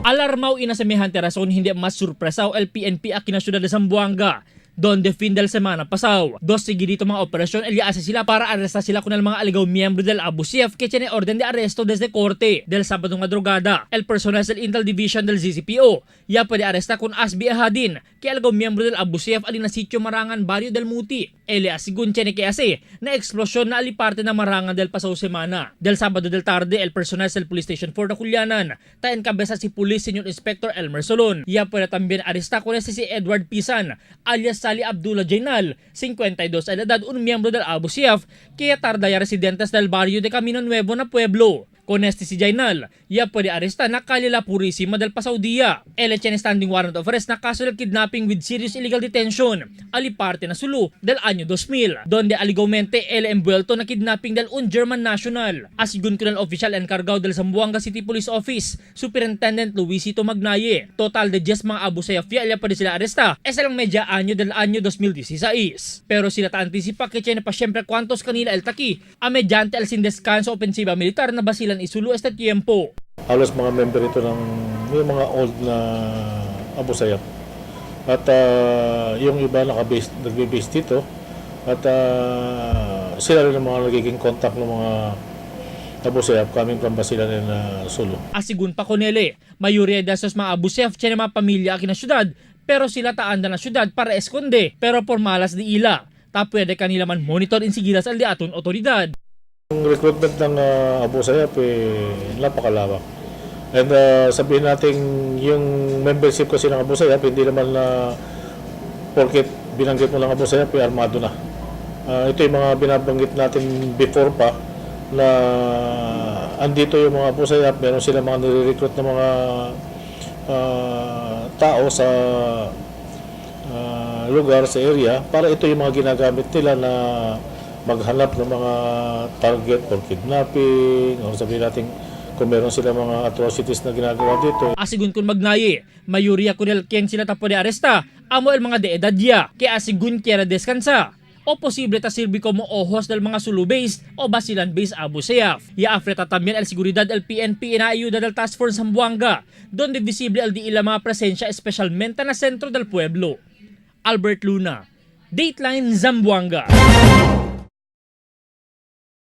Alarmaw ina semejante razón hindi mas sorpresaw el PNP aquí na syudad de Zamboanga, donde fin del semana pasaw. Dos seguidito mga operasyon el hace sila para arrestar sila con el mga aligaw miembro del Abu Sayyaf que tiene orden de arresto desde corte del sábado madrugada. El personal del Intel Division del ZCPO ya puede arrestar con Asbi Ahadin que aligaw miembro del Abu Sayyaf ali na sitio Marangan, barrio del Muti. El asigun tiene que hace na eksplosyon na ali parte na Marangan del pasaw semana. Del sábado del tarde, el personal del Police Station 4 na Kulyanan, ta encabeza si Police Senior Inspector Elmer Solon. Ya puede también arrestar con ese si Edward Pisan, alias Sali Abdullah Jainal, 52 a la edad, un miembro del Abu Sayyaf, que tarda ya residentes del barrio de Camino Nuevo na pueblo. Con este si Jainal, ya puede arrestar na calle La Purísima del pasado día. El tiene standing warrant of arrest na kaso del kidnapping with serious illegal detention, ali parte na Sulu del año 2000, donde aligaumente el envuelto na kidnapping del un German national. Asigun con el oficial encargado del Zamboanga City Police Office, Superintendent Luisito Magnaye. Total de 10 mga Abu Sayyaf ya pwede sila arresta, es lang medya año del año 2016. Pero sila ta anticipa que tiene pa siyempre cuantos kanila el taki, a mediante el sin descanso ofensiva militar na basilan isulo este tiempo. Halos mga member ito ng yung mga old na Abu Sayyaf. At yung iba naka-base, nagbe-base dito. At sila rin ang mga nagiging contact ng mga Abu Sayyaf coming from Basilan and Sulu. Asigun pa Conele, mayoría de esos mga Abu Sayyaf tiene mga pamilya aquí na syudad, pero sila taanda na syudad para esconde, pero por malas di ila. Ta pwede kanila man monitor insigida sa aton otoridad. Ang recruitment ng Abu Sayyaf eh, napakalawak. And sabihin natin yung membership kasi ng Abu Sayyaf, hindi naman na porket binanggit mo lang Abu Sayyaf, eh, armado na. Ito yung mga binabanggit natin before pa na andito yung mga Abu Sayyaf, meron sila mga nire-recruit na mga tao sa lugar, sa area, para ito yung mga ginagamit nila na maghanap ng mga target for kidnapping or sabihin natin kung meron sila mga atrocities na ginagawa dito. Asigun kun magnaye, mayoría kun el quien sila tapo de aresta, amo el mga de edad ya, que asigun quiera descansa. O posible ta sirbi como ojos del mga Sulu-based o Basilan-based Abu Sayyaf. Ya afreta también el seguridad el PNP na ayuda del Task Force Zamboanga, donde visible el di ila mga presensya espesyalmente na sentro del pueblo. Albert Luna, Dateline Zamboanga.